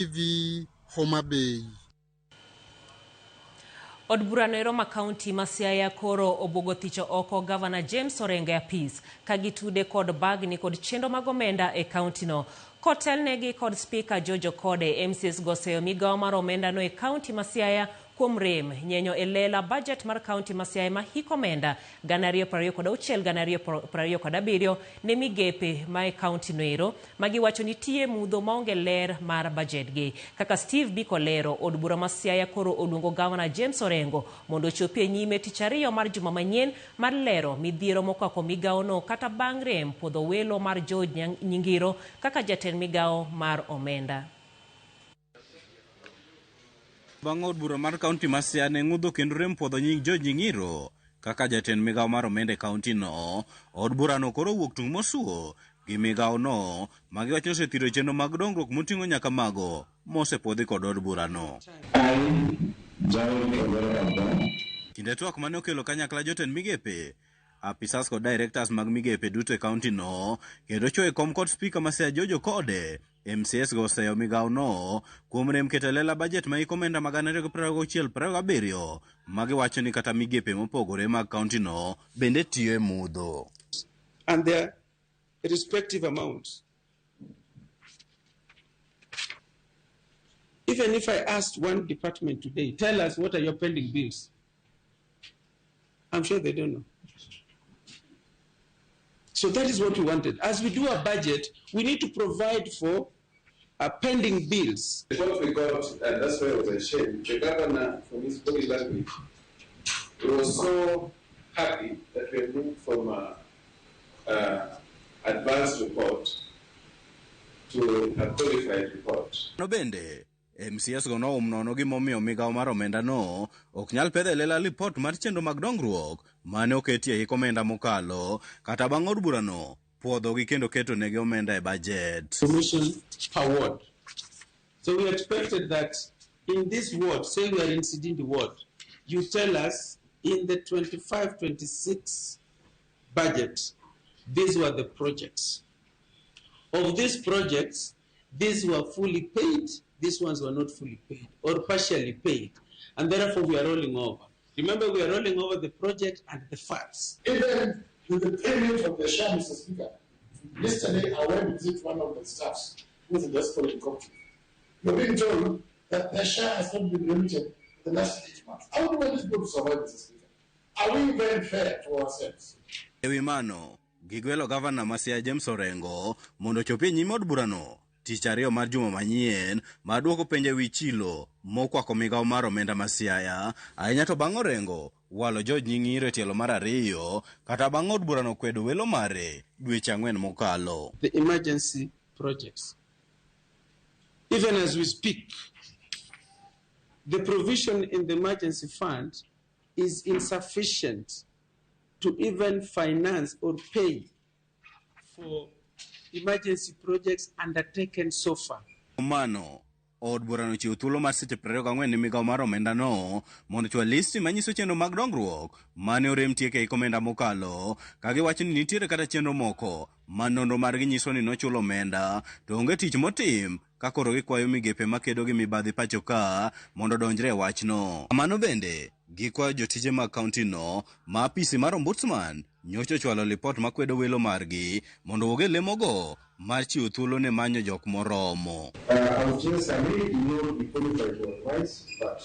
TV, Homa Bay. Od burano ero ma kaunti ma Siaya koro obuogo thicho oko Gavana James Orengo e apis ka gitude kod bagni kod chenro mag omenda e kaunti no. Kotelnegi kod Spika George Okode, MCAs go oseyo migawo mar omenda no e kaunti ma Siaya kuom rem nyenyo e lela budget mar kaunti ma Siaya ma hik omenda 2026 2027 ne migepe ma e kaunti no ero ma giwacho nitie mudho maonge ler mar bajet gi. Kaka Steve Biko lero, od bura ma Siaya koro oluongo Gavana James Orengo mondo ochopi e nyime tich ariyo mar juma manyien mar lero midhiero mokwako migawo no kata bang' rem puodho welo mar George Nyingiro kaka jatend migawo mar omenda. Bang' od bura mar kaunti ma Siaya ne ng'udho kendo rem puodho nying George Nyingiro kaka jatend migawo mar omenda e kaunti no, od burano koro owuok tung' mosuo gi migawo no ma giwacho ni osethiro chenro mag dongruok moting'o nyaka mago mosepuodhi kod od burano. Kinde twak mane okelo kanyakla jotend migepe, apisas kod directors mag migepe duto e kaunti no kendo choyo e kom kod spika ma Siaya George Okode, MCAs go oseyo migawo no kuom rem keto e lela bajet ma hik omenda mag 2026-27 ma giwacho ni kata migepe mopogore mag kaunti no bende tiyo e mudho. And their respective amounts. Even if I asked one department today, tell us what are your pending bills, I'm sure they don't know. So that is what we wanted. As we do a budget, we need to provide for pending bills. What we got, and that's why it was a shame, the governor, from his body language, he was so happy that we had moved from a advanced report to a qualified report. No bende, MCAs go noum nono gimomiyo migawo mar omenda no ok nyal pedho e lela lipot mar chenro mag dongruok mane oketi e hik omenda mokalo kata bang' od burano puodhogi kendo keto negi omenda e bajet. Information per ward. So we expected that in this ward, say we are in Sidindi ward, you tell us in the 25-26 budget, these were the projects. Of these projects, these were fully paid, these ones were not fully paid or partially paid, and therefore we are rolling over. Remember, we are rolling over the project and the funds. Even with the payment of the share, Mr. Speaker, yesterday I went to visit one of the staffs who is in the diaspora in Coptic. You're being told that the share has not been remitted for the last 8 months. How do we want these people to survive, Mr. Speaker? Are we very fair to ourselves? E wi mano, gigwelo gavana ma Siaya James Orengo mondo ochopi e nyim od burano tich ariyo mar juma manyien mar duoko penjo e wi chilo mokwako migawo mar omenda ma Siaya, ahinya to bang' Orengo walo George Nying'iro e tielo mar ariyo kata bang' od burano kwedo welo mare dweche 4 mokalo. The emergency projects. Even as we speak, the provision in the emergency fund is insufficient to even finance or pay for emergency projects undertaken so far. Mano, od burano chiwo thuolo mar seche 24 ne migawo mar omenda no mondo ochwal listi manyiso chenro mag dongruok mane orem tieko e hik omenda mokalo, ka giwacho ni nitiere kata chenro moko ma nonro margi nyiso ni nochul omenda to onge tich motim ka koro gikwayo migepe makedo gi mibadhi pacho ka mondo odonjre e wachno. Kamano bende, gikwayo jotije mag kaunti no ma apisi mar ombudsman nyocha ochwalo lipot makwedo welo margi mondo owuog e lemogo mar chiwo thuolo ne manyo jok moromo. I would just, I may not be qualified to advise, but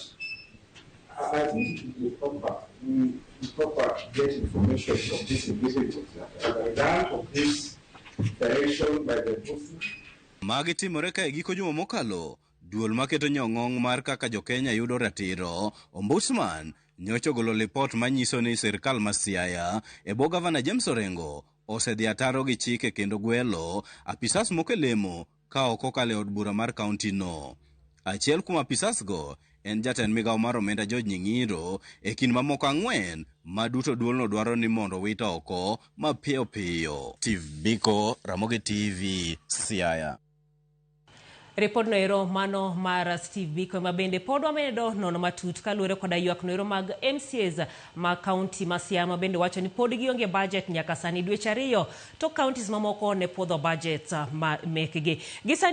I think it would be proper, we proper get information from these individuals that as a result of this direction by the ombudsman. Magi timore ka e giko juma mokalo, duol maketo nyong'ong' mar kaka jo-Kenya yudo ratiro, Ombudsman, nyocha ogolo lipot manyiso ni sirkal ma Siaya e bwo gavana James Orengo osedhi ataro gi chike kendo gwelo apisas moko e lemo ka ok okalo e od bura mar kaunti no. Achiel kuom apisas go en jatend migawo mar omenda George Nying'iro e kind mamoko 4 ma duto duolno dwaro ni mondo wit oko mapiyo piyo. Steve Biko, Ramogi TV, Siaya. Ripod noero mano mar Steve Biko ma bende pod wamedo nono matut kaluwore koda ywak noero mag MCAs ma kaunti ma Siaya ma bende wacho ni pod gionge budget nyaka sani dweche 2 to counties mamoko ne puodho budget ma mekgi. Gisani